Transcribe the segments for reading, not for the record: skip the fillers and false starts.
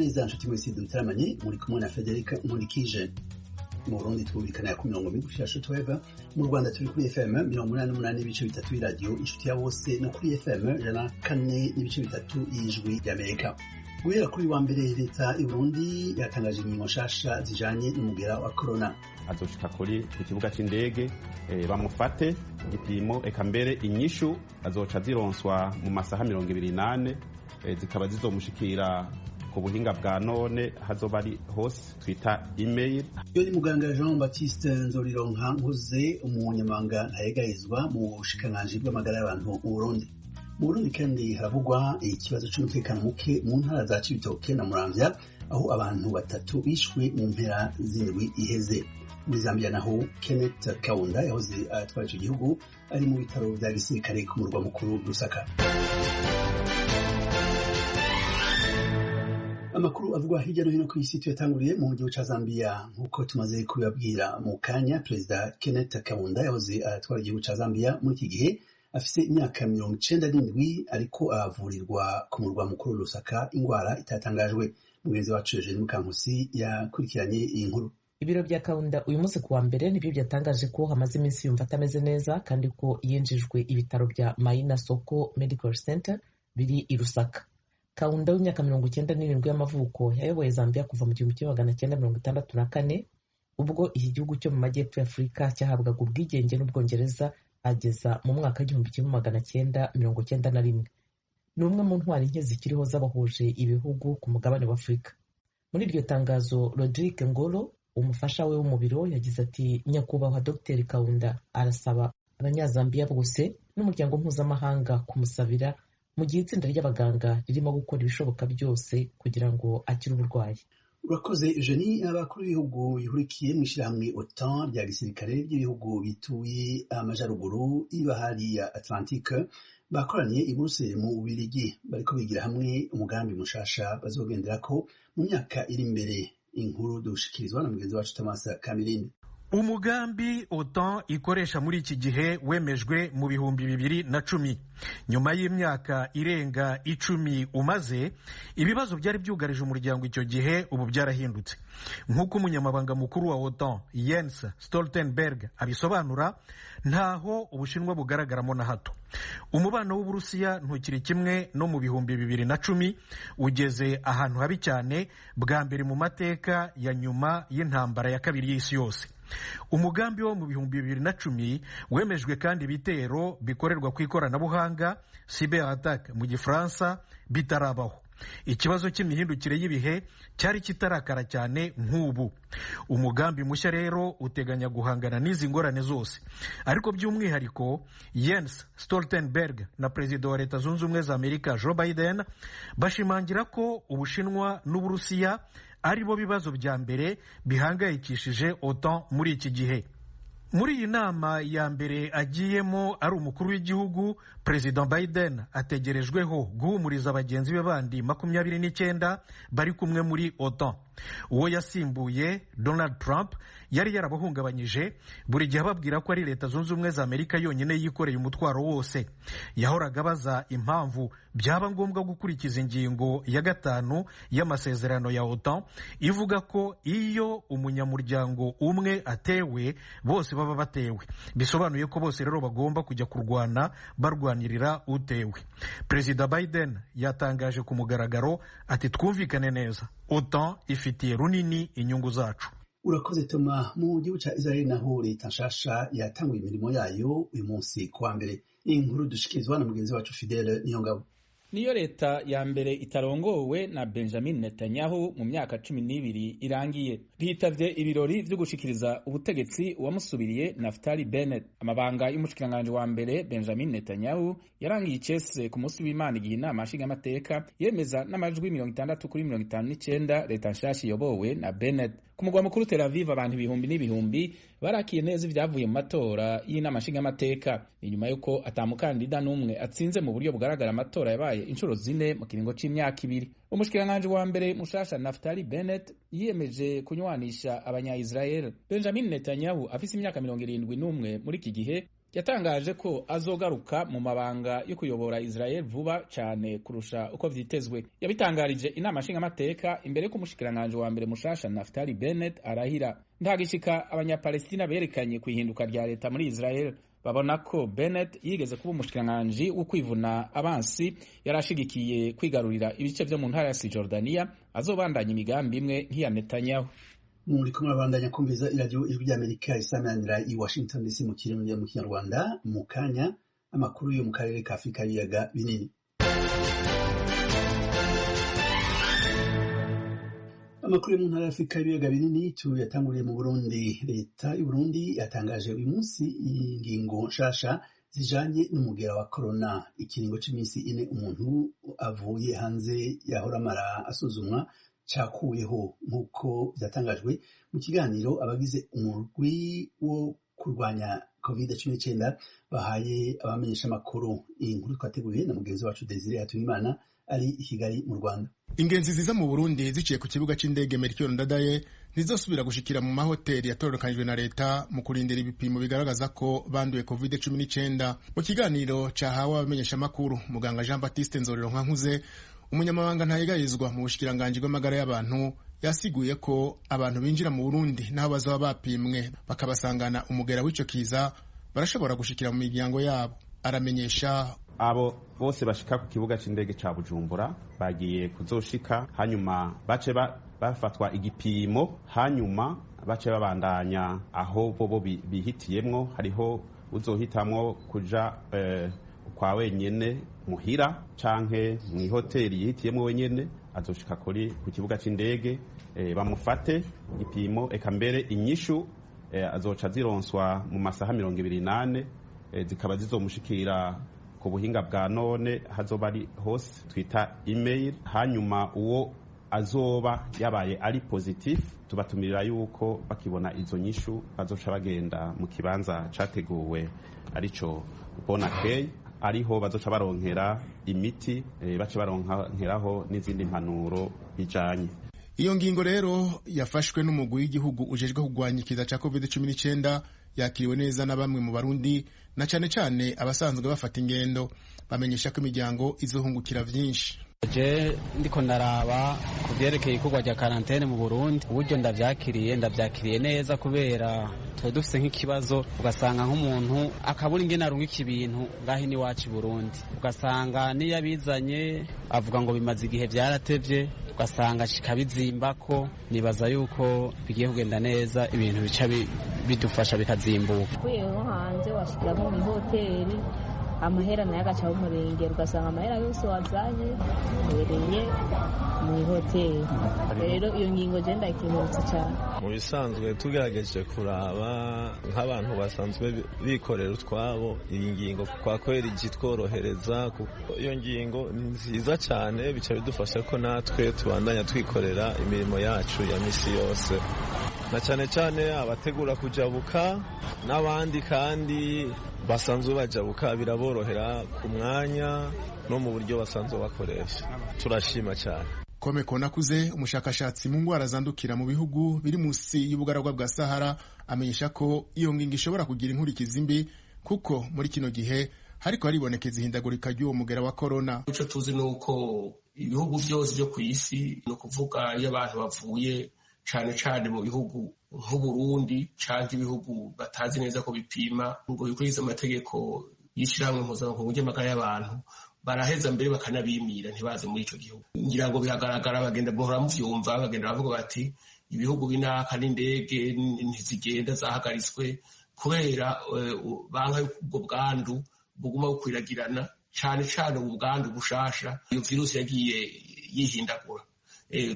Neza nshuti mwese dutaramanye, muri kumwe na Frederic Nkurikije. Mu Burundi twumvikana ku mirongo migufi ya shortwave, mu Rwanda turi kuri FM 88.3 y'iradiyo Inshuti ya Bose no kuri FM 104.3 y'Ijwi ry'Amerika. Guhera kuri wa mbere, leta y'Uburundi yatangaje ingingo nshasha zijanye n'umugera wa corona. Azoshika kuri ku kibuga c'indege, bamufate igipimo, eka mbere inyishu azoca zironswa mu masaha 24, zikaba zizomushikira ku buhinga bwa none hazoba ari hose twita email. Iyo ni muganga Jean Baptiste Nzorironka Nkuze, umunyamabanga ntayegayezwa mu bushikiranganji bw'amagara y'abantu mu Burundi. Mu Burundi kandi haravugwa ikibazo c'umutekano muke mu ntara za Cibitoke na Muramvya, aho abantu batatu bishwe mu mpera z'indwi iheze. Muri Zambia naho, Kenneth Kaunda yahoze atwara ico gihugu ari mu bitaro vya gisirikare ku murwa mukuru Lusaka. Amakuru avugwa hirya no hino ku isi tuyatanguriye mu gihugu ca Zambia. Nk'uko tumaze kubibabwira mu kanya, Perezida Kenneth Kaunda yahoze atwara igihugu ca Zambia muri iki gihe afise imyaka 97, ariko avurirwa ku murwa mukuru Lusaka ingwara itatangajwe. Mugenzi wacu Eugene Mukankusi yakurikiranye iyi nkuru. Ibiro bya Kaunda uyu munsi kuwa mbere nibyo byatangaje ko hamaze iminsi yumva atameze neza, kandi ko yinjijwe ibitaro bya Maina Soko Medical Center biri i Lusaka. Kaunda w'imyaka 97 y'amavuko yayoboye Zambia kuva mu 1964, ubwo iki gihugu cyo mu majyepfo ya Afurika cyahabwaga ubwigenge n'Ubwongereza, ageza mu mwaka w'1991. Ni umwe mu ntwari nke zikiriho z'abahuje ibihugu ku mugabane wa Afurika. Muri iryo tangazo, Rodrigue Ngolo, umufasha we wo mu biro, yagize ati: "Nyakubahwa Dr Kaunda arasaba Abanyazambiya bose n'umuryango mpuzamahanga kumusabira mu gihe itsinda ry'abaganga ririmo gukora ibishoboka byose kugira ngo akire uburwayi." Urakoze, Eugenie. Abakuru b'ibihugu bihurikiye mu ishyirahamwe OTAN rya gisirikare ry'ibihugu bituye amajaruguru y'ibahari ya Atlantique bakoraniye i Buruseli mu Bubirigi, bariko bigira hamwe umugambi mushasha bazogenderako mu myaka iri imbere. Inkuru dushikirizwa na mugenzi wacu Thomas Kamirindi. Umugambi OTAN ikoresha muri iki gihe wemejwe mu 2010, nyuma y'imyaka irenga 10 umaze. Ibibazo byari byugarije umuryango icyo gihe ubu byarahindutse, nk'uko umunyamabanga mukuru wa OTAN Jens Stoltenberg abisobanura. Ntaho Ubushinwa bugaragaramo na hato. Umubano w'Uburusiya ntukiri kimwe no mu 2010, ugeze ahantu habi cyane bwa mbere mu mateka ya nyuma y'intambara ya kabiri y'isi yose. Umugambi wo mu 2010 wemejwe kandi ibitero bikorerwa ku ikoranabuhanga, cyber attack mu Gifaransa, bitarabaho. Ikibazo cy'imihindukire y'ibihe cyari kitarakara cyane nk'ubu. Umugambi mushya rero uteganya guhangana n'izi ngorane zose, ariko by'umwihariko Jens Stoltenberg na Perezida wa Leta Zunze Ubumwe za Amerika Joe Biden bashimangira ko Ubushinwa n'Uburusiya ari bo bibazo bya mbere bihangayikishije OTAN muri iki gihe. Muri iyi nama ya mbere agiyemo ari umukuru w'igihugu, Perezida Biden ategerejweho guhumuriza bagenzi be bandi 29 bari kumwe muri OTAN. Uwo yasimbuye, Donald Trump, yari yarabahungabanyije, buri gihe ababwira ko ari Leta Zunze Ubumwe za Amerika yonyine yikoreye umutwaro wose. Yahoraga abaza impamvu byaba ngombwa gukurikiza ingingo ya gatanu y'amasezerano ya OTAN, ivuga ko iyo umunyamuryango umwe atewe, bose baba batewe. Bisobanuye ko bose rero bagomba kujya kurwana barwanirira utewe. Perezida Biden yatangaje ku mugaragaro ati: "Twumvikane neza, OTAN ifitiye runini inyungu zacu." Urakoze, Toma. Mu gihugu ca Israel naho, leta nshasha yatanguye imirimo yayo uyu munsi kuwa mbere. Inkuru dushikirizwa na mugenzi wacu Fidele Niyongabo. Niyo leta ya mbere itarongowe na Benjamin Netanyahu mu myaka 12 irangiye. Bitavye ibirori vyo gushikiriza ubutegetsi uwamusubiriye, Naftali Bennett. Amabanga y'umushikiranganji wa mbere Benjamin Netanyahu yarangiye icese ku munsi w'Imana, igihe inama nshingamateka yemeza n'amajwi 60 kuri 59 leta nshasha iyobowe na Bennett. Ku mugwa mukuru Tel Aviv, abantu ibihumbi n'ibihumbi barakiye neza ibyavuye mu matora y'inama nshingamateka, inyuma y'uko atamukandida n'umwe atsinze mu buryo bugaragara amatora yabaye inshuro zine mu kiringo c'imyaka 2. Umushikiranganji wa mbere mushasha Naftali Bennett yiyemeje kunywanisha Abanya-Israel. Benjamin Netanyahu afise imyaka 71 muri iki gihe. Yatangaje ko azogaruka mu mabanga yo kuyobora Israel vuba cyane kurusha uko vyitezwe. Yabitangarije inama nshingamateka imbere y'uko umushikiranganji wa mbere mushasha Naftali Bennett arahira. Ntagishika abanyapalestina berekanye kwihinduka rya leta muri Israel, babona ko Bennett yigeze kuba umushikiranganji wo kwivuna abansi yarashigikiye kwigarurira ibice vyo mu ntara ya Cisjordania, azobandanya imigambi imwe nk'iya Netanyahu. Muriko murabandanya kumviza iradiyo Ijwi ry'Amerika isamanira i Washington DC mu Kirundi mu Kinyarwanda. Mu kanya amakuru yo mu karere ka Afurika y'ibiyaga binini. Amakuru yo mu ntara y'Afurika y'ibiyaga binini tuyatanguriye mu Burundi. Leta y'Uburundi yatangaje uyu munsi ingingo nshasha zijanye n'umugera wa corona. Ikiringo c'imisi 4 umuntu avuye hanze yahora amara asuzumwa cakuweho, nk'uko vyatangajwe mu kiganiro abagize umurwi wo kurwanya COVID-19 bahaye abamenyesha amakuru. Iyi nkuru twateguye na mugenzi wacu Desire Hatuyimana ari i Kigali mu Rwanda. Ingenzi ziza mu Burundi ziciye ku kibuga c'indege Melchior Ndadaye ntizosubira gushikira mu mahoteli yatororokanijwe na leta mu kurindira ibipimo bigaragaza ko banduye COVID-19. Mu kiganiro cahawe abamenyeshamakuru, muganga Jean Baptiste Nzorironkankuze, umunyamabanga ntayegayezwa mu bushikiranganji bw'amagara y'abantu, yasiguye ko abantu binjira mu Burundi n'aho bazaba bapimwe bakabasangana umugera w'ico kiza barashobora gushikira mu miryango yabo. Aramenyesha abo bose bashika ku kibuga c'indege ca Bujumbura bagiye kuzoshika, hanyuma bace bafatwa igipimo, hanyuma bace babandanya aho bobo bihitiyemwo. Hariho uzohitamwo kuja kwa wenyene muhira canke mw'ihoteli yihitiyemwo wenyene, azoshika kuri ku kibuga c'indege bamufate igipimo, eka mbere inyishu azoca zironswa mu masaha 24, zikaba zizomushikira ku buhinga bwa none hazoba ari hose twita email. Hanyuma uwo azoba yabaye ari positif, tubatumirira yuko bakibona izo nyishu bazoca bagenda mu kibanza categuwe arico Bonakey, ariho bazoca baronkera imiti, bace baronkeraho n'izindi mpanuro bijanye. Iyo ngingo rero yafashwe n'umugwi w'igihugu ujejwe kugwanya ikiza ca COVID-19 yakiriwe neza na bamwe mu Barundi, na cane cane abasanzwe bafata ingendo, bamenyesha ko imiryango izohungukira vyinshi. Je ndiko ndaraba ku vyerekeye ikorwa rya karantene mu Burundi, uburyo ndavyakiriye neza, kubera twari dufise nk'ikibazo ugasanga nk'umuntu akabura ingene arungika ibintu ngaho iwacu i Burundi, ugasanga niyo abizanye avuga ngo bimaze igihe vyaratevye, ugasanga kikabizimbako. Nibaza yuko bigiye kugenda neza, ibintu bica bidufasha bikazimbuka. Uvuye nko hanze washikira nko mw'ihoteli, amahera nayo agaca umurengera, ugasanga amahera yose wazanye ubereye mu ihoteli. Rero iyo ngingo je ndayikengurutse cyane. Mu bisanzwe tugerageje kuraba nk'abantu basanzwe bikorera utwabo, iyi ngingo kwa kweri ikitworohereza. Iyo ngingo ni nziza cyane, bica bidufasha ko natwe tubandanya twikorera imirimo yacu ya misi yose, na cyane cyane abategura kujabuka n'abandi kandi basanzwe bajabuka biraborohera ku mwanya no mu buryo basanzwe bakoresha. Turashima cyane. Kome Konakuze, umushakashatsi mu ngwara zandukira mu bihugu biri munsi y'ubugaragwa bwa Sahara, amenyesha ko iyo ngingo ishobora kugira inkurikizi mbi, kuko muri kino gihe hariko haribonekeza ihindagurika ry'uwo mugera wa corona. Ico tuzi ni uko ibihugu byose byo ku isi, ni ukuvuga iyo abantu bavuye cane cane mu bihugu nk'Uburundi canke ibihugu batazi neza ko bipima ngo bikurikize amategeko y'ishirahamwe mpuzamakungu ry'amagara y'abantu, baraheza mbere bakanabimira ntibaze muri ico gihugu. Ngira ngo biragaragara, bagenda bahora muvyumva, bagenda bavuga bati ibihugu binaka n'indege ntizigenda zahagaritswe kubera banka ubwo bwandu buguma bukwiragirana, cane cane ubu bwandu bushasha iyo virusi yagiye yihindagura,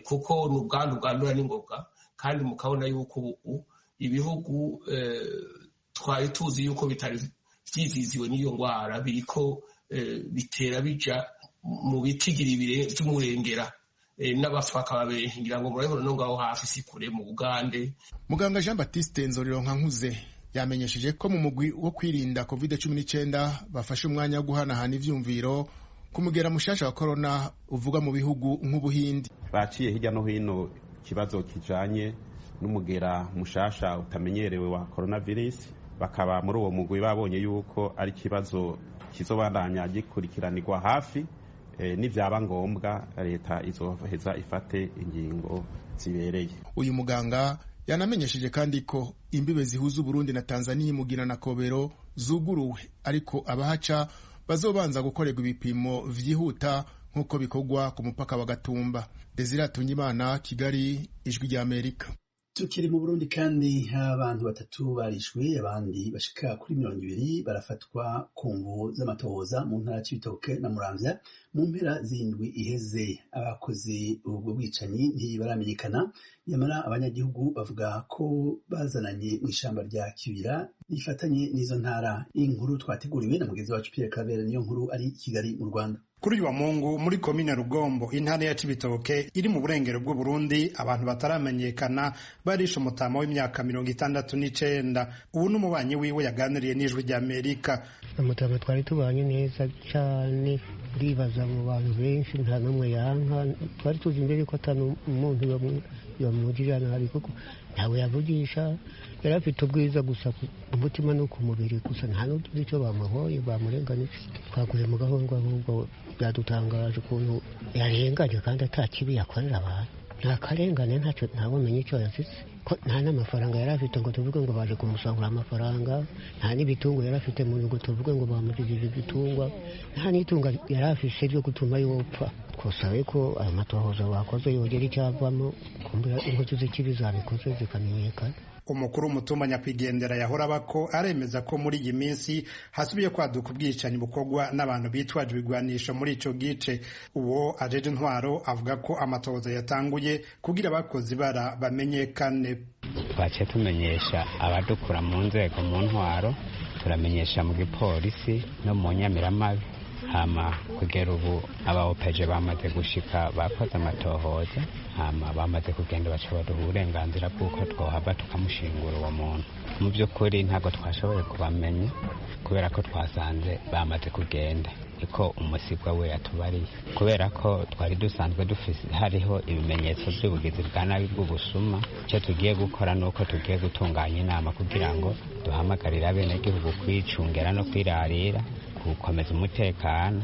kuko ni ubwandu bwandura n'ingoga. Kandi mukabona yuko ubu ibihugu twari tuzi yuko bitari vyiziziwe n'iyo ngwara biriko bitera bija mu bitigiri vy'umurengera, n'abapfa bakaba benshi. Ngira ngo murabibona no ngaho hafi si kure mu Bugande. Muganga Jean Baptiste Nzorironkankuze yamenyesheje ko mu mugwi wo kwirinda COVID-19 bafashe umwanya wo guhanahana ivyumviro ku mugera mushasha wa corona uvuga mu bihugu nk'Ubuhindi. Baciye hirya no hino ikibazo kijanye n'umugera mushasha utamenyerewe wa coronavirus. Bakaba muri uwo mugwi babonye yuko ari ikibazo kizobandanya gikurikiranirwa hafi, nivyaba ngombwa leta izoheza ifate ingingo zibereye. Uyu muganga yanamenyesheje kandi ko imbibe zihuza Uburundi na Tanzania, Mugina na Kobero, zuguruwe, ariko abahaca bazobanza gukorerwa ibipimo vyihuta nk'uko bikorwa ku mupaka wa Gatumba. Desire Hatungimana, Kigali, Ijwi rya Amerika. Tukiri mu Burundi kandi, abantu batatu barishwe, abandi bashika kuri 20 barafatwa ku mvu z'amatohoza mu ntara Cibitoke na Muramvya mu mpera z'indwi iheze. Abakoze ubwo bwicanyi ntibaramenyekana, nyamara abanyagihugu bavuga ko bazananye mu ishamba rya Kibira rifatanye n'izo ntara. Inkuru twateguriwe na mugenzi wacu Pierre Claver niyo nkuru ari i Kigali mu Rwanda. Kuri uyu wa Mungu muri komine Rugombo, intara ya Cibitoke iri mu burengero bw'Uburundi, abantu bataramenyekana barishe umutama w'imyaka 69. Ubu n'umubanyi wiwe yaganiriye n'Ijwi rya Amerika. Umutama twari tubanye neza cyane, ndibaza mu bantu benshi nta n'umwe yanka. Twari tuzi imbere ko atari umuntu yamugirira nabi, kuko ntawe yavugisha. Yari afite ubwiza gusa ku mutima no ku mubiri gusa, nta n'utuzi icyo bamuhoye bamurenganije. Twaguye mu gahundwa, ahubwo byadutangaje ukuntu yarenganye kandi ata kibi yakorera abantu. Nta karengane, ntacyo, ntawumenya icyo yazize, ko nta n'amafaranga yari afite ngo tuvuge ngo baje kumusahura amafaranga, nta n'ibitungo yari afite mu ngo tuvuge ngo bamugirije ibitungwa, nta n'itunga yari afise ryo gutuma yopfa. Twasabe ko ayo matohoza bakoze yogera icyavamo, kumbura inkozi z'ikibi zabikoze zikamenyekana. Umukuru w'umutumba nyakwigendera yahora abako aremeza ko muri iyi minsi hasubiye kwaduka ubwicanyi bukorwa n'abantu bitwaje ibigwanisho muri ico gice. Uwo ajeje intwaro avuga ko amatohoza yatanguye kugira abakozi ibara bamenyekane. Twaciye tumenyesha abadukura mu nzego, mu ntwaro, turamenyesha mu gipolisi no mu nyamiramabi. Hama kugera ubu abaopeje bamaze gushika, bakoze amatohoza, hama bamaze kugenda, baca baduha uburenganzira bw'uko twohava tukamushingura uwo muntu. Mu by'ukuri ntabwo twashoboye kubamenya kubera ko twasanze bamaze kugenda, niko umusigwa we yatubariye, kubera ko twari dusanzwe dufise hariho ibimenyetso by'ubugizi bwa nabi bw'ubusuma. Icyo tugiye gukora ni uko tugiye gutunganya inama kugira ngo duhamagarire abenegihugu kwicungera no kwirarira, gukomeza umutekano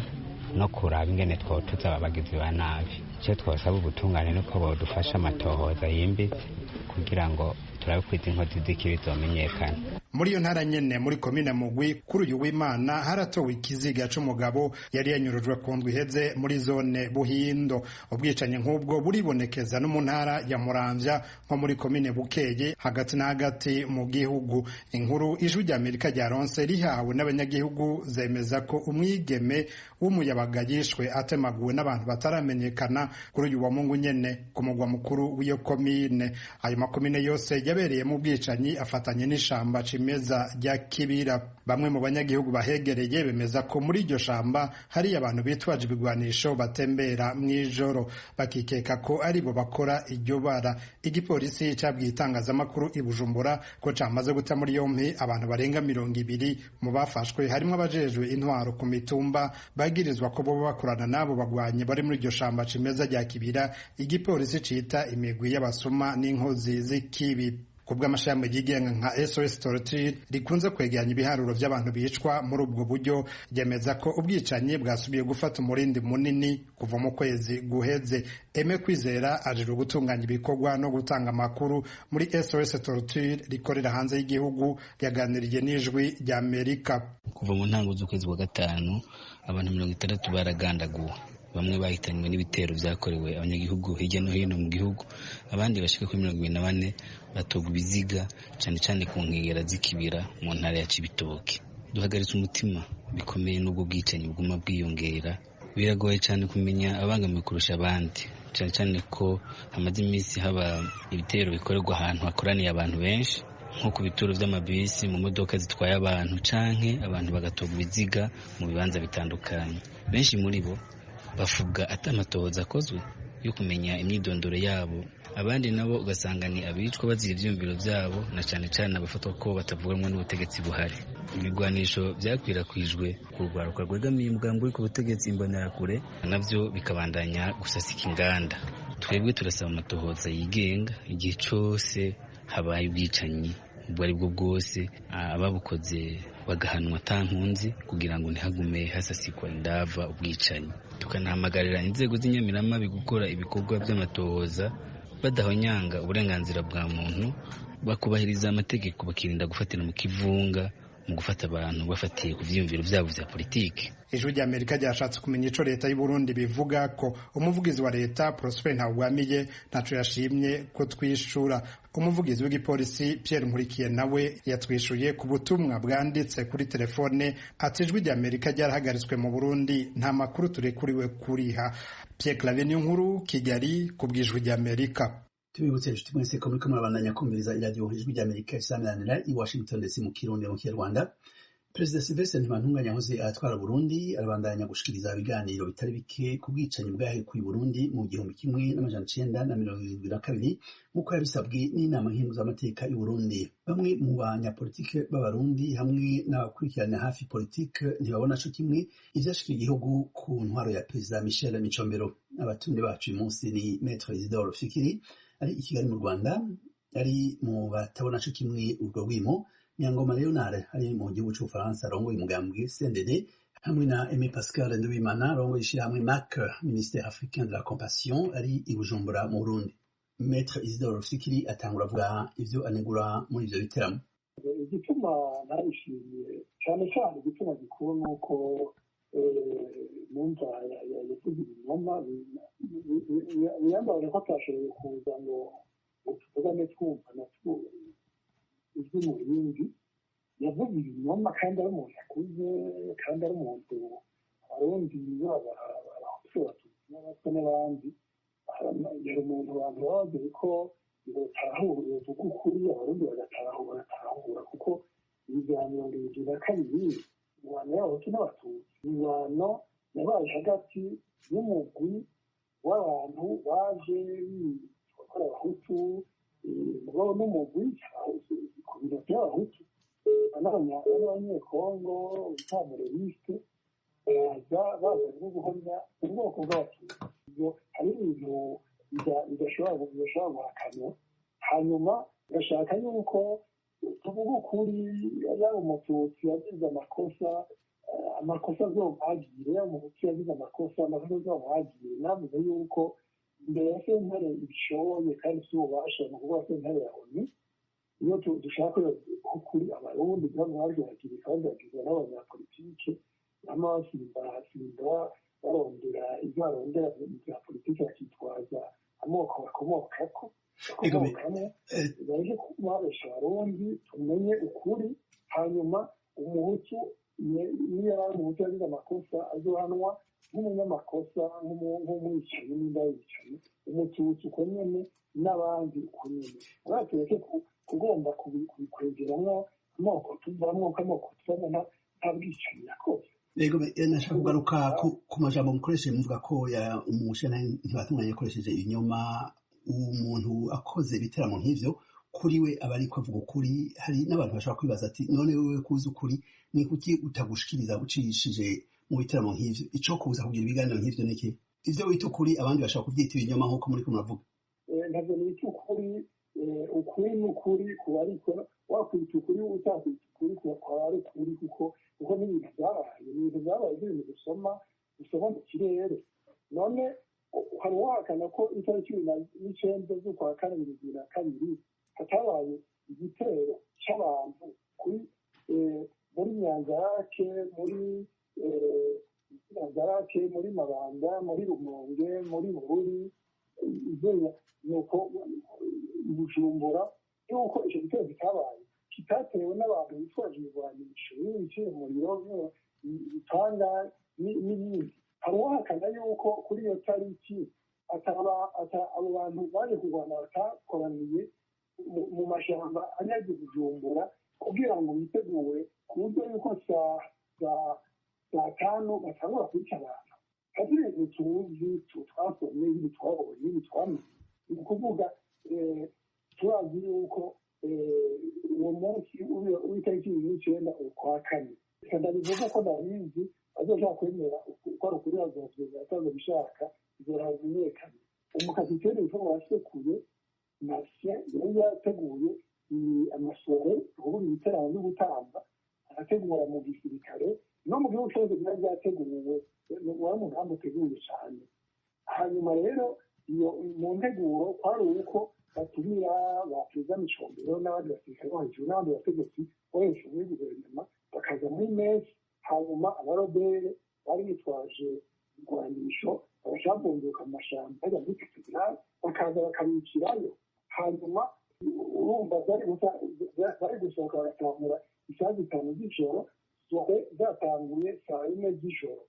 no kuraba ingene twotuza abagizi ba nabi. Icyo twosaba ubutungane nuko bodufasha amatohoza yimbitse kugira ngo turabe ko izi nkozi z'ikibi zomenyekana. Muri iyo ntara nyene, muri komine Mugwi, kuri uyu w'Imana haratowe ikiziga c'umugabo yari yanyurujwe ku ndwi iheze muri zone Buhindo. Ubwicanyi nk'ubwo buribonekeza no mu ntara ya Muramvya, nko muri komine Bukeye hagati na hagati mu gihugu. Inkuru Ijwi rya Amerika ryaronse rihawe n'abanyagihugu zemeza ko umwigeme w'umuyabaga yishwe atemaguwe n'abantu bataramenyekana kuri uyu wa Mungu nyene ku mugwa mukuru w'iyo komine. Ayo makomine yose yabereyemo ubwicanyi afatanye n'ishamba cimeza rya Kibira. Bamwe mu banyagihugu bahegereye bemeza ko muri iryo shamba hari abantu bitwaje ibigwanisho batembera mw'ijoro, bakikeka ko aribo bakora iryo bara. Igipolisi cabwiye itangazamakuru i Bujumbura ko camaze guta muri yompi abantu barenga 20. Mu bafashwe harimwo abajejwe intwaro ku mitumba bagirizwa ko boba bakorana n'abo bagwanyi bari muri iryo shamba cimeza rya Kibira, igipolisi cita imigwi y'abasuma n'inkozi z'ikibi. Kubw'amashami yigenga nka SOS Torture rikunze kwegeranya ibiharuro by'abantu bicwa muri ubwo buryo, ryemeza ko ubwicanyi bwasubiye gufata umurindi munini kuva mu kwezi guheze. Aime Kwizera ajejwe gutunganya ibikorwa no gutanga amakuru muri SOS Torture rikorera hanze y'igihugu, yaganiriye n'Ijwi rya Amerika. Kuva mu ntango z'ukwezi kwa gatanu abantu 60 baragandaguwe, bamwe bahitanywe n'ibitero byakorewe abanyagihugu hirya no hino mu gihugu, abandi bashika kuri 24 batogwa ibiziga cyane cyane ku nkengera z'ikibira mu ntara ya Cibitoke. Duhagaritse umutima bikomeye n'ubwo bwicanyi buguma bwiyongera. Biragoye cyane kumenya abangamiwe kurusha abandi, cyane cyane ko hamaze iminsi haba ibitero bikorerwa ahantu hakoraniye abantu benshi, nko ku bituro by'amabisi, mu modoka zitwaye abantu, canke abantu bagatogwa ibiziga mu bibanza bitandukanye. Benshi muri bo bavuga ati amatohoza akozwe yo kumenya imyidondoro yabo, abandi nabo ugasanga ni abicwa bazira ivyiyumviro vyabo, na cane cane abafatwa ko batavuganwa n'ubutegetsi buhari. Ibigwanisho vyakwirakwijwe ku rwaruka rwegamiye umugambi uri ku butegetsi, Imbonerakure, navyo bikabandanya gusasika inganda. Twebwe turasaba amatohoza yigenga igihe cose habaye ubwicanyi ubwo ari bwo bwose, ababukoze bagahanwa ata nkunzi, kugira ngo ntihagume hasasikwa indava ubwicanyi. Tukanahamagarira inzego z'inyamiramabi gukora ibikorwa by'amatohoza badahonyanga uburenganzira bwa muntu, bakubahiriza amategeko, bakirinda gufatira mu kivunga mu gufata abantu bafatiye ku vyiyumviro vyabo vya politiki. Ijwi rya Amerika ryashatse kumenya ico leta y'u Burundi bivuga ko. Umuvugizi wa leta Prosper Ntawugwamiye ntaco yashimye ko twishura. Umuvugizi w'igipolisi Pierre Nkurikiye nawe yatwishuye ku butumwa bwanditse kuri telefone ati: "Ijwi rya Amerika ryarahagaritswe mu Burundi, nta makuru turekuriwe kuriha." Pierre Claver Niyonkuru, Kigali, ku bw'Ijwi rya Amerika. Tubibutse inshuti mwese ko muriko murabandanya kumviriza iradiyo Ijwi rya Amerika isamiranira i Washington DC mu Kirundi mu Kinyarwanda. Perezida Sylvestre Ntibantunganya yahoze atwara Burundi arabandanya gushikiriza ibiganiro bitari bike ku bwicanyi bwahekuye Burundi mu 1972, nk'uko yabisabwe n'inama nkenguzamateka y'u Burundi. Bamwe mu banyapolitike b'Abarundi hamwe n'abakurikirana hafi politike ntibabona co kimwe ivyashikiye igihugu ku ntwaro ya Perezida Michel Micombero. Abatumire bacu uyu munsi ni Maître Isidore Fikiri ari i Kigali mu Rwanda, ari mu batabona co kimwe urwo rwimo, Nyangoma Leonard ari mu gihugu c'Ubufaransa arongoye umugambwe CNDD, hamwe na Aimé Pascal Nduwimana arongoye ishirahamwe MAC, Ministère Africain de la Compassion, ari i Bujumbura mu Burundi. Maître Isidore Rufikiri atangura avuga ivyo anegura muri ivyo biteramo. Igituma nabishimiye cyane cyane, igituma gikuru ni uko numva yavuze ibinyoma. Biyambaje ko atashoboye kuza ngo tuvugane twumva na ijwi mu rindi. Yavuze ibinyoma kandi ari umuntu akuze, kandi ari umuntu Abarundi baba Abahutu, Abatutsi n'Abatwa n'abandi, yari umuntu abantu baba bazi ko botahura, bavuga ukuri Abarundi bagatahura, kuko ibya 72, ingwano y'Abahutu n'Abatutsi, ingwano yabaye hagati y'umugwi w'abantu baje bitwa Abahutu, mugabo n'umugwi ku biro by'Abahutu n'Abanyekongo bita baza bazanye no guhamya ubwoko bw'Abatutsi. Ibyo hari ibintu bidashobora guhakanwa. Hanyuma gashaka yuko tuvuga ukuri: yaba Umututsi yagize amakosa, amakosa azomwagire; yaba Umuhutu yagize amakosa, amakosa azomwagire. Navuze yuko imbere ya sentare ibishoboye kandi ifite ububasha, ni ukuvuga sentare ya ONU, iyo dushaka ukuri Abarundi babyagirika, babyagirwa n'abanyapolitike bama basimbasimba, barondera ibyo barondera bya politiki, bakitwaza amoko bakomokako bakomokamo. Baje kubabesha Abarundi, tumenye ukuri. Hanyuma Umuhutu niyo yari Umuhutu yagize amakosa, azohanwa nk'umunyamakosa, nk'umwicanyi nimba yicaye; Umututsi uko nyene, n'abandi uko nyene. Abatureke kugomba kubikwegeramwo amoko tuvamwo, ko amoko tuvamwo nta bwicanyi yakoze. Yego, nashaka kugaruka ku majambo mukoresheje, muvuga ko umushana Ntibatunganya yakoresheje ibinyoma. Umuntu akoze ibiteramo nk'ivyo, kuri we aba ariko avuga ukuri. Hari n'abantu bashobora kwibaza ati: "None wewe kuzi ukuri, ni kuki utagushikiriza ucishije mu biteramo nk'ivyo? Ico kuza kugira ibiganiro nk'ivyo niki?" Ivyo wita ukuri, abandi bashobora kuvyita ibinyoma nk'uko muriko muravuga. Ntabwo nita ukuri. Ukuri ni ukuri kuba, ariko wakwita ukuri, utakwita ukuri, kuba ari ukuri, kuko n'ibintu byabaye, ni ibintu byabaye, ibintu dusoma mu kirere. None hari uwahakana ko itariki 19 z'ukwa kane 2002 hatabaye igitero cy'abantu kuri muri Nyanzarake, muri Nyanzarake, muri Mabanda, muri Rumonge, muri Bururi, nuko Bujumbura, yuko icyo gitero kitabaye, kitatewe n'abantu bitwaje ibigwanisho n'ibiciro, umuriro, ibitanda n'ibindi? Hari uwahakana yuko kuri iyo tariki abo bantu baje kurwana batakoraniye mu mashyamba anyaze Bujumbura kugira ngo bitegure ku buryo yuko saa 5 batangura kwica abantu? Hari ibintu tuzi, twasomye, ibindi twabonye, ibindi twamenye. Ni ukuvuga turazi yuko uwo munsi w'itariki 29 ukwa kane, reka ndabivuga ko ndabizi, azoshaka kwemera ko ari ukuri azovyemera, atazobishaka bizoramenyekana. Umukapiteni witwa Wasekuye Marcien yari yateguye amasoirée. Perezida Micombero n'abandi basirikare bo hejuru n'abandi bategetsi bo hejuru muri guverinoma bakaza muri mesi, hanyuma abarobere bari bitwaje ibigwanisho bagaca babunduka mu mashamba bajya muri katedrali, bakaza bakabicirayo. Hanyuma urumva bari gusohoka bagatangura isaha 5 z'ijoro, soirée zatanguye saa 4 z'ijoro.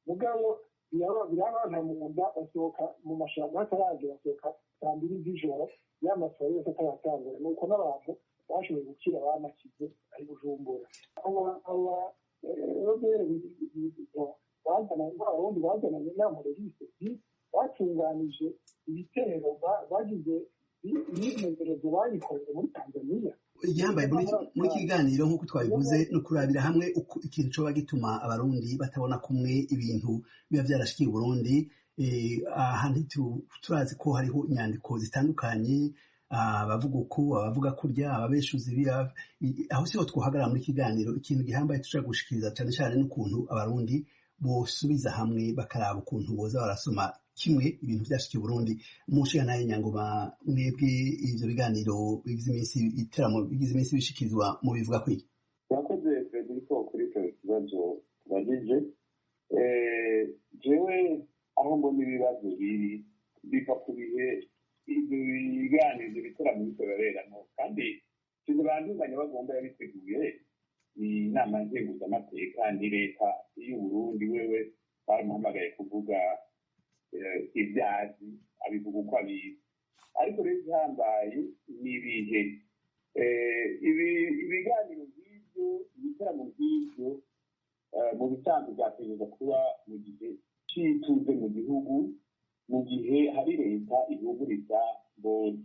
Mugabo birabana mu nda, basohoka mu mashamba hataragera, basohoka saa 2 z'ijoro, ya masohoro yose ataratangura. Nuko n'abantu bashoboye gukira banakize ari Bujumbura. Aba robere bazana abarundi bazananye n'amurerise batunganije ibitero, bagize imyimenyerezo bayikoreye muri Tanzania. Igihambaye muri iki kiganiro, nk'uko twabivuze, ni ukurabira hamwe uko ikintu coba gituma abarundi batabona kumwe ibintu biba vyarashikiye Uburundi. Aha turazi ko hariho inyandiko zitandukanye, abavuga uku, abavuga kurya, ababeshuzi aho siho twohagarara muri kiganiro. Ikintu gihambaye tushobora gushikiriza cane cane n'ukuntu abarundi bosubiza hamwe bakaraba ukuntu boza barasoma kimwe ibintu vyashikiye Burundi. Mushira Nyangoma, mwebwe ivyo biganiro bigize iminsi, ibiteramo bigize iminsi bishikirizwa, mu bivuga kwiki? Murakoze Frederico kuri icyo kibazo tubajije. Jewe aho mbona ibibazo biri biva ku bihe ibyo biganiro, ibyo bitaramo biriko biraberamo, kandi sinzi bandunganya bagomba yabiteguye ni inama nkenguzamateka, ni leta y'Uburundi. Wewe baramuhamagaye kuvuga ibyazi, abivuga uko abizi. Ariko rero igihambaye ni ibihe ibiganiro nk'ibyo, ibitaramo nk'ibyo mu bisanzwe byategereza kuba mu gihe c'ituze mu gihugu, mu gihe hari leta ihuguriza bose.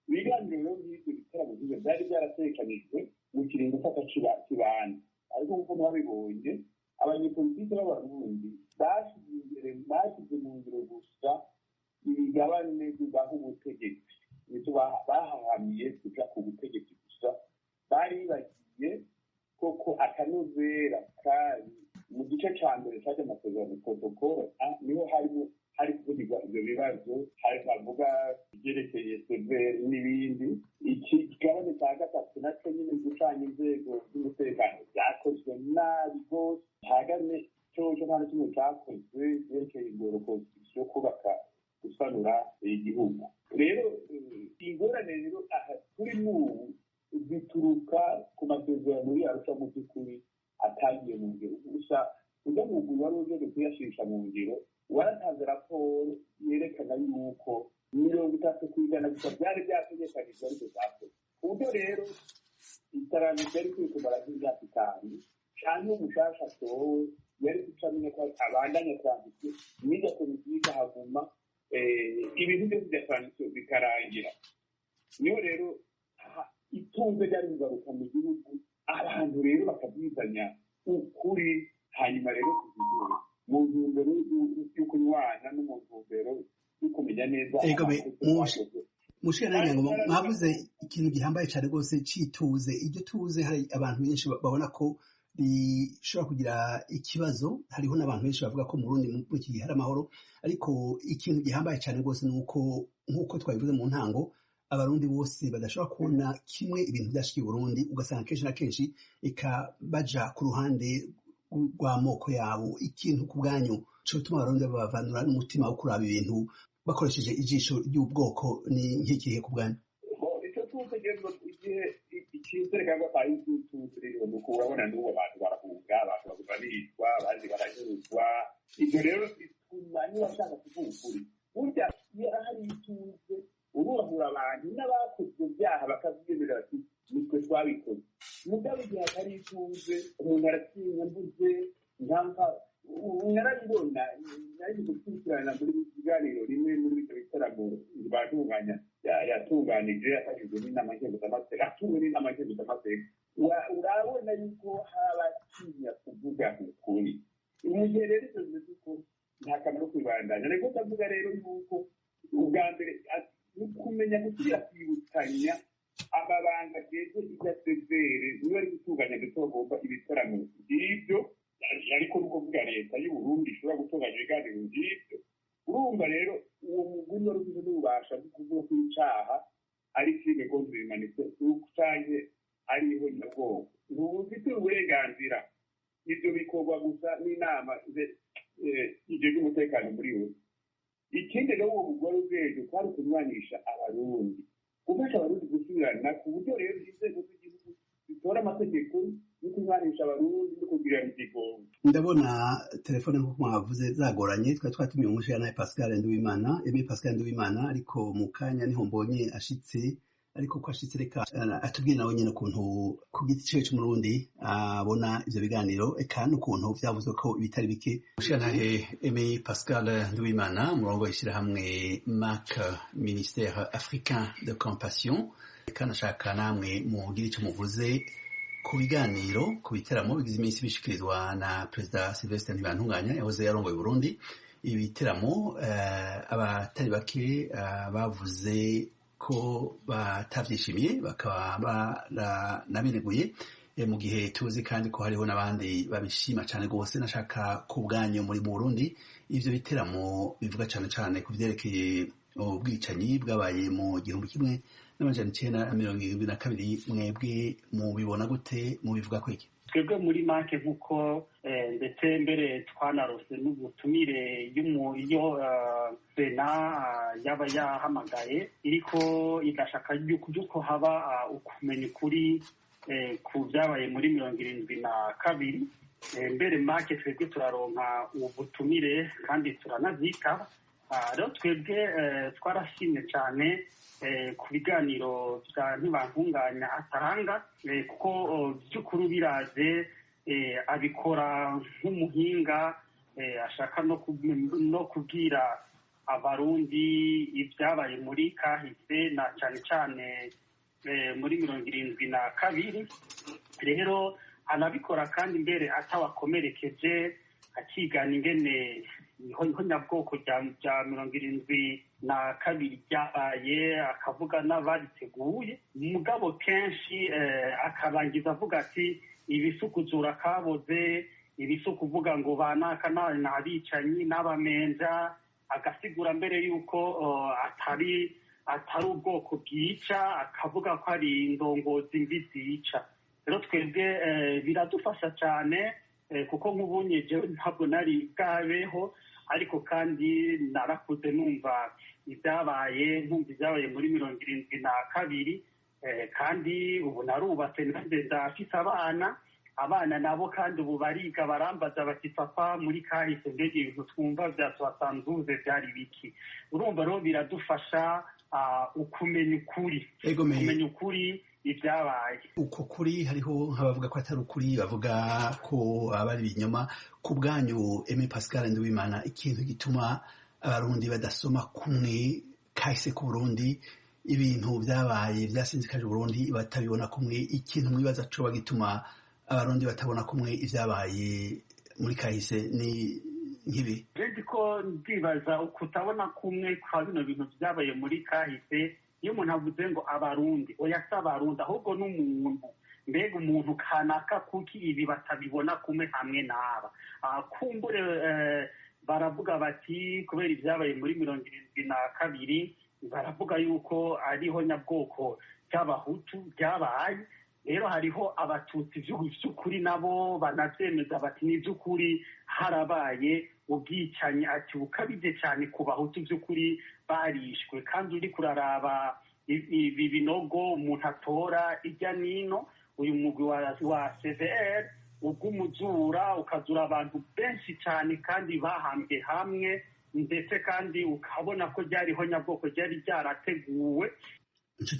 Ibiganiro rero nk'ibyo, ibitaramo nk'ibyo byari byarategekanijwe mu kiringo cy'akakibanza, ariko nk'uko mwabibonye, abanyepolitike b'abarundi bashyize imbere, bashyize mu ngiro gusa imigabane bibaha ubutegetsi, nicyo bahahamiye, kuja ku butegetsi gusa. Bari bagiye koko akanovera kari mu gice ca mbere caje amasezerano protocole, niho harimo hari kuvugirwa ivyo bibazo, hari bavuga ivyerekeye severi n'ibindi. Iki kigabane ca gatatu naco nyene, gucanya inzego z'umutekano, vyakozwe nabi rwose. Hagane coco nta na kimwe cakozwe vyerekeye ingoro constitution, kubaka, gusanura igihugu. Rero ingorane rero aha turi n'ubu zituruka ku masezerano y'Arusha mu by'ukuri atagiye mu ngiro. Gusa ujya mu mugwi wari ujejwe kuyashisha mu ngiro waratanze raporo yerekana yuko 30% gusa byari byategekanijwe ariko byakozwe, ku buryo rero iterambere ryari kwikumara nk'imyaka 5 canke umushasha atowe yari guca amenya ko abandanya transition, n'irya komisiyo ikahaguma, ibintu byose bya transition bikarangira. Niho rero itunze ryari kugaruka mu gihugu, abantu rero bakabyizanya ukuri. Hanyuma rero kugira mu ntumbero yo kunywana no mu ntumbero yo kumenya neza. Mushira Nyangoma, mwavuze ikintu gihambaye cyane rwose cituze. Iryo tuze hari abantu benshi babona ko rishobora kugira ikibazo. Hariho n'abantu benshi bavuga ko mu Burundi muri iki gihe hari amahoro, ariko ikintu gihambaye cyane rwose ni uko, nk'uko twabivuze mu ntango, abarundi bose badashobora kubona kimwe ibintu byashikiye Burundi, ugasanga kenshi na kenshi eka baja ku ruhande rw'amoko yabo. Ikintu ku bwanyu cotuma abarundi babavanura n'umutima wo kuraba ibintu bakoresheje ijisho ry'ubwoko ni nk'ikihe ku bwanyu? Icyo tuzi igihe icyizere cyangwa atari ituze rero ni uko urabona n'ubu abantu barahunga, abantu baguma bicwa, abandi baranyuruzwa. Ibyo rero bituma niba ashaka kuvuga ukuri, burya iyo hari ituze urubahura abantu n'abakoze ibyo byaha bakabyemera bati nitwe twabikoze. Mugabo igihe hatari ituze umuntu aratinya, mbuze ntampa narabibona, nari gukurikirana muri biganiro rimwe muri ibyo bitaramo batunganya, yatunganije yafashijwe n'inama nkenguzamateka, atuwe n'inama nkenguzamateka. Urabona yuko habatinya kuvuga ukuri. Mu gihe rero ibyo bimeze uko, nta kamaro kwibandanya. Ariko ndavuga rero yuko ubwa mbere ni ukumenya gusubira kwibukanya amabanga ageze ibya severe niba ari gutunganya, ndetse bagomba ibitaramo by'ibyo, ariko ni ukuvuga leta y'u Burundi ishobora gutunganya ibiganiro nk'ibyo. Urumva rero uwo mugwi wari ufite n'ububasha bwo kuvuga ko icaha Ari crime contre l'humanité canke ari ihonyabwoko, ntubufite uburenganzira. Ivyo bikorwa gusa n'inama ijejwe umutekano muri we. Ikindi rero, uwo mugore ubwenge kwari ukunywanisha Abarundi, gufasha Abarundi gusubirana, ku buryo rero inzego z'igihugu zitora amategeko yo kunywanisha Abarundi no kugirana igigongo. Ndabona telefone nk'uko mwavuze zagoranye. Twari twatumiye umushirantahe Pascal Nduwimana, Aimé Pascal Nduwimana, ariko mu kanya niho mbonye ashitse. Ariko ko ashitse, reka atubwire nawe nyene ukuntu ku giti ciwe c'Umurundi abona ivyo biganiro, eka n'ukuntu vyavuzwe ko ibitari bike. Umushirantahe Aimé Pascal Nduwimana, umurongo w'ishirahamwe MAC, Ministère Africain de Compassion, eka nashaka namwe mugire ico muvuze ku biganiro, ku biteramo bigize iminsi bishikirizwa na Perezida Sylvestre Ntibantunganya yahoze yarongoye Burundi. Ibiteramo abatari bake bavuze ko batavyishimiye, bakaba baranabineguye, mu gihe tuzi kandi ko hariho n'abandi babishima cane rwose. Nashaka ku bwanyu muri mu Burundi, ivyo biteramo bivuga cane cane ku vyerekeye ubwicanyi bwabaye mu 1972, mwebwe mubibona gute? Mubivuga kwiki? Twebwe muri make, nk'uko ndetse mbere twanarose n'ubutumire iyo sena yaba yahamagaye iriko igashaka yuko haba ukumenya ukuri ku byabaye muri 72, mbere make twebwe turaronka ubutumire kandi turanavyitaba. Rero twebwe twarashimye cyane ku biganiro bya Ntibantunganya atanga, kuko by'ukuri biraze abikora nk'umuhinga ashaka no kubwira Abarundi ibyabaye muri kahise, na cyane cyane muri 72. Rero anabikora kandi mbere atawakomerekeje, akigana ingene ihonyabwoko rya 72 ryabaye, akavuga n'abariteguye. Mugabo kenshi akarangiza avuga ati ibisukuzura kaboze, ibisuku kuvuga ngo banaka n'abicanyi n'abamenja, agasigura mbere yuko atari ubwoko bwica, akavuga ko ari indongozi mbi zica. Rero twebwe biradufasha cyane, kuko nk'ubunye jewe ntabwo nari bwabeho, ariko kandi narakuze numva ibyabaye, nkumva ibyabaye muri 72, kandi ubu narubatse nanjye ndafise abana. Abana nabo kandi ubu bariga, barambaza bati: "Papa, muri kahise mbega ibintu twumva vya soixante-douze byari biki?" Urumva rero biradufasha ukumenya ukuri, kumenya ukuri ibyabaye. Uko kuri hariho nk'abavuga ko atari ukuri, bavuga ko aba ari ibinyoma. Ku bwanyu, Aimé Pascal Nduwimana, ikintu gituma Abarundi badasoma kumwe kahise ku Burundi, ibintu byabaye byasinzikaje Burundi, batabibona kumwe, ikintu mwibaza coba gituma Abarundi batabona kumwe ibyabaye muri kahise ni nk'ibi? Ndi ko ndibaza kutabona kumwe kwa bino bintu byabaye muri kahise, iyo umuntu avuze ngo Abarundi, oya, si Abarundi, ahubwo n'umuntu. Mbega umuntu kanaka, kuki ibi batabibona kumwe hamwe n'aba? Kumbure baravuga bati kubera ibyabaye muri 72, baravuga yuko ariho nyabwoko ry'Abahutu ryabaye. Rero hariho Abatutsi by'ukuri nabo banabyemeza bati ni iby'ukuri harabaye ubwicanyi, ati bukabije cyane ku Bahutu, by'ukuri barishwe. Kandi uri kuraraba ibi binogo umuntu atora ijya nino, uyu mugwi wa CVR ubw'umuzura ukazura abantu benshi cyane kandi bahambwe hamwe, ndetse kandi ukabona ko ryariho nyabwoko ryari ryarateguwe. Inshuti.